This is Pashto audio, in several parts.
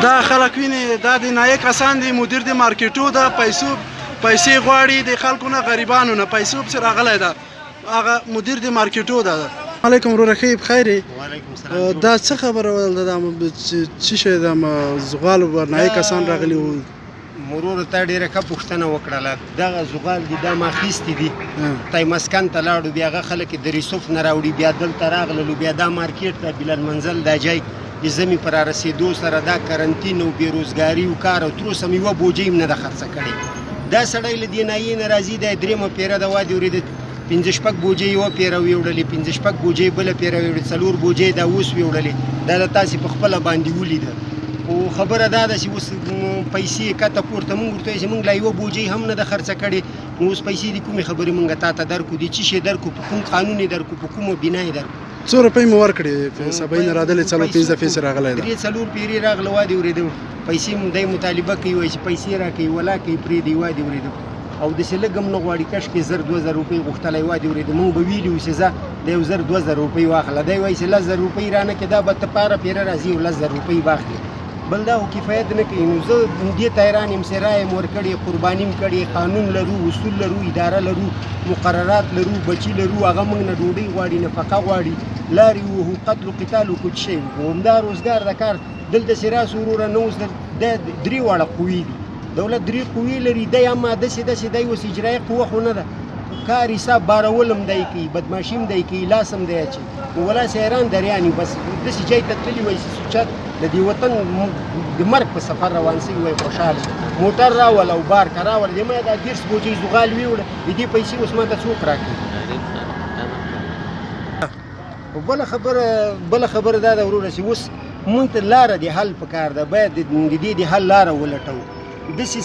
دا خلک ویني، دا د نایې کسان دي، مدیر د مارکیټو ده، پیسو پیسې غواړي د خلکو نه، غریبانو نه پیسو پسې راغلی ده. هغه مدیر د مارکیټو ده. علیکم وروره، ښه یې؟ بخیر یې؟ وعلیکم السلام. دا څه خبره وه؟ دا څه شی ده؟ زغال نایې کسان راغلي وو. مرور ته ډیره ښه پوښتنه وکړله. دغه زغال دي، دا ما اخیستي دي، تای مسکن ته لاړو، بیا هغه خلک د ریسوف نه راوړي، بیا دلته راغللو، بیا دا مارکیټ ته بلال منزل دا جای د زمي پر رسېدو سره دا کرنتین او بېروزګاري او کار او تر اوسه مې یوه بوجۍ هم نه ده خرڅه کړې. دا سړی له دې نایې نه راځي، دا درېیمه پیره ده. وادي ورېده، پنځه شپږ بوجۍ یوه پیره ویوړلې، پنځه شپږ بوجۍ بله پیره ویوړلې، څلور بوجۍ دا اوس ویوړلې. دا د تاسې په خپله باندې ولیده. خو خبره دا ده چې اوس پیسې کته پورته، مونږ ورته وایو چې مونږ لا یوه بوجۍ هم نه ده خرڅه کړې، نو اوس پیسې د کومې خبرې مونږ تا ته درکو، د څه شي درکو، په کوم قانون یې درکو، په کومه بنا یې درکو؟ څو روپۍ مو ورکړې؟ سبعین راغلی، څلور پنځه دفعې راغلی ده. درې څلور پیرې راغله، وادي ورېده، پیسې مو دی مطالبه کوي، وایي چې پیسې راکوي، ولا کوي، پرېږدي. وادي ورېده، او داسې لږ هم نه غواړي، کشکې 1000 2000 روپۍ غوښتلی. وادي ورېده، مونږ به ویلي وو چې ځه د یو 1000 2000 روپۍ واخله. دی وایي چې 10,000 روپۍ رانه کړې، دا به ته پاره پیره راځي او 10,000 روپۍ به اخلي. بل دا خو کفایت نه کوي. نو زه دې ته حیران یم چې رایه م ورکړې، قرباني م کړې، قانون لرو، اصول لرو، اداره لرو، مقررات لرو، بچي لرو، هغه موږ نه ډوډۍ غواړي، نفقه غواړي، لارې ووهو، قتل و قتال وکړو، څه شی وکړو؟ همدا روزګار د کار دلته چې راسو وروره، نو اوس د درې واړه قوې دي، دولت درې قوې لري، دی اما داسې داسې دی، اوس اجرایي قوه خو نه ده، کار حساب بارول هم دی کوي، بدماشي هم دی کوي، لاس هم دی اچوي. نو ولا سې حیران دریان یو، بس داسې جای ته تللي وای چې چا د دې وطن د مرګ په سفر روان سوي وای. خوشحاله موټر راوله او بار که راوله، دې ما دا 30 بوجۍ زغال ویوړه، د دې پیسې اوس ما ته څوک راکوي؟ بله خبره دا ده وروره چې اوس مونږ ته لاره د حل پکار ده، باید د دې د حل لاره ولټوو. داسې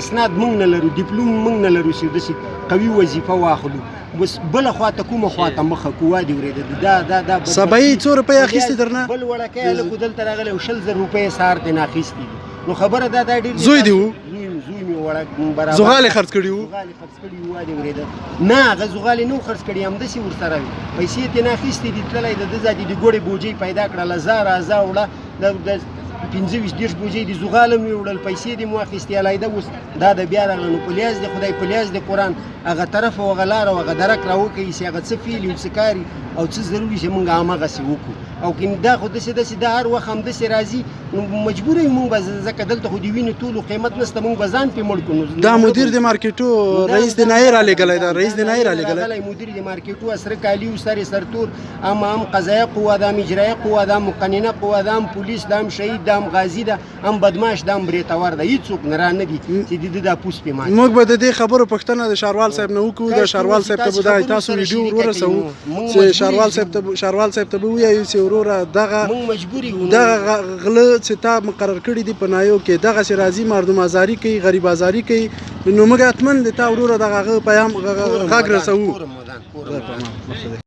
اسناد مونږ نه لرو، دیپلوم مونږ نه لرو چې داسې قوي وظیفه واخلو. بس بله خواته کومه خواته مخه کو؟ وادي ورېده، دا دا دا سبعي څو روپۍ اخیستې درنه؟ بل وړکی هلک دلته راغلی او 20,000 روپۍ سهار ترې نه اخیستې دي. نو خبره دا دا ډېر زوی دی وو؟ زوی مې وړک برابر زغال یې خرڅ کړي وو؟ زغال یې خرڅ کړي وو. وادي ورېده، نه هغه زغال یې نه وو خرڅ کړي، همداسې ورسره وي، پیسې یې ترې نه اخیستې دي. تللی د ده ذاتي د ګوړې بوجۍ پیدا کړله، ځه راځه وړه، د 25 30 بوجۍ د زغال هم ویوړل، پیسې دې مو اخیستې علیحده. اوس دا د بیا راغله. نو په لیاز د خدای، په لیاز د قرآن، هغه طرف او هغه لاره او هغه درک راوکوي چې هغه څه فعل او څه کاري او څه ضروري چې مونږ هماغسې وکړو. او که دا خو داسې داسې دا هر وخت همداسې راځي، نو مجبور یو مونږ به، ځکه دلته خو د وینې تولو قیمت نشته، مونږ به ځان پې مړ کړو. نو دا مدیر د مارکیټو رئیس د نایې را لېږلی ده، رئیس د نایې را لېږلی. مدیر د مارکیټو سره کالي او سر سرتور، هم هم قضایه قوه ده، هم اجرایه قوه ده، هم مقننه قوه ده، هم پولیس ده، هم شهید ده، هم غازي ده، هم بدماش ده، هم بریتور ده، هیڅوک نه را نه دي چې د ده دا پوس پې مات. موږ به د دې خبرو پوښتنه د شاروال صاحب نه وکړو. د شاروال صاحب ته به دا تاسو ویډیو ور ورسوو چې شاروال صاحب ته به ووایو چې وروره دغه موږ مجبور یو. دغه غله چې تا مقرر کړي دي په نایو کې، دغسې راځي، مردم ازاري کوي، غریب ازاري کوي. نو موږ حتما د تا وروره دغه هغه پیام غږ رسوو. کورم ودان، کورم ودان.